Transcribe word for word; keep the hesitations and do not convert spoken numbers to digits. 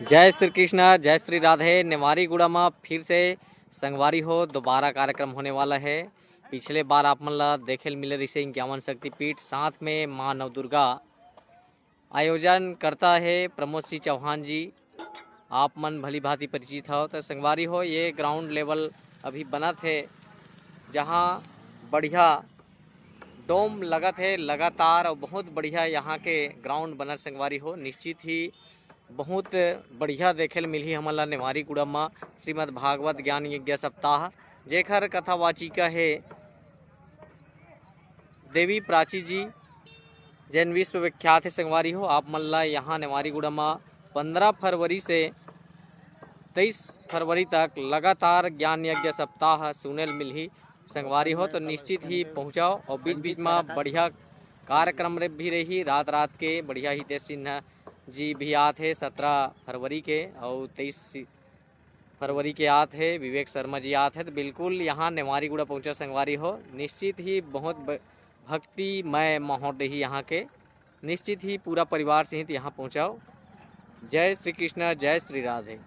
जय श्री कृष्णा, जय श्री राधे। नेवारीगुड़ा म फिर से संगवारी हो दोबारा कार्यक्रम होने वाला है। पिछले बार आप मन ला देखे ल मिले रहिसे इक्यावन शक्तिपीठ, साथ में माँ नवदुर्गा। आयोजन करता है प्रमोद सिंह चौहान जी, आप मन भली भांति परिचित हो। तो संगवारी हो, ये ग्राउंड लेवल अभी बनत है, जहाँ बढ़िया डोम लगत है लगातार, और बहुत बढ़िया यहाँ के ग्राउंड बनत संगवारी हो। निश्चित ही बहुत बढ़िया देखे ल मिलही हमन ला नेवारीगुड़ा म श्रीमद् भागवत ज्ञान यज्ञ सप्ताह, जेकर कथावाचिका है देवी प्राची जी, जेन विश्व विख्यात है संगवारी हो। आप मन ला यहाँ नेवारीगुड़ा म पंद्रह फरवरी से तेईस फरवरी तक लगातार ज्ञान यज्ञ सप्ताह सुने ल मिलही संगवारी हो, तो निश्चित ही पहुँचव। और बीच बीच म बढ़िया कार्यक्रम रे भी रही, रात रात के बढ़िया हितेश सिन्हा जी भी आत है सत्रह फरवरी के, और तेईस फरवरी के आत है विवेक शर्मा जी आत है। तो बिल्कुल यहाँ नेवारीगुड़ा पहुँचा संगवारी हो, निश्चित ही बहुत ब-, भक्तिमय माहौल रही यहाँ के। निश्चित ही पूरा परिवार सहित यहाँ पहुँचव। जय श्री कृष्णा, जय श्री राधे।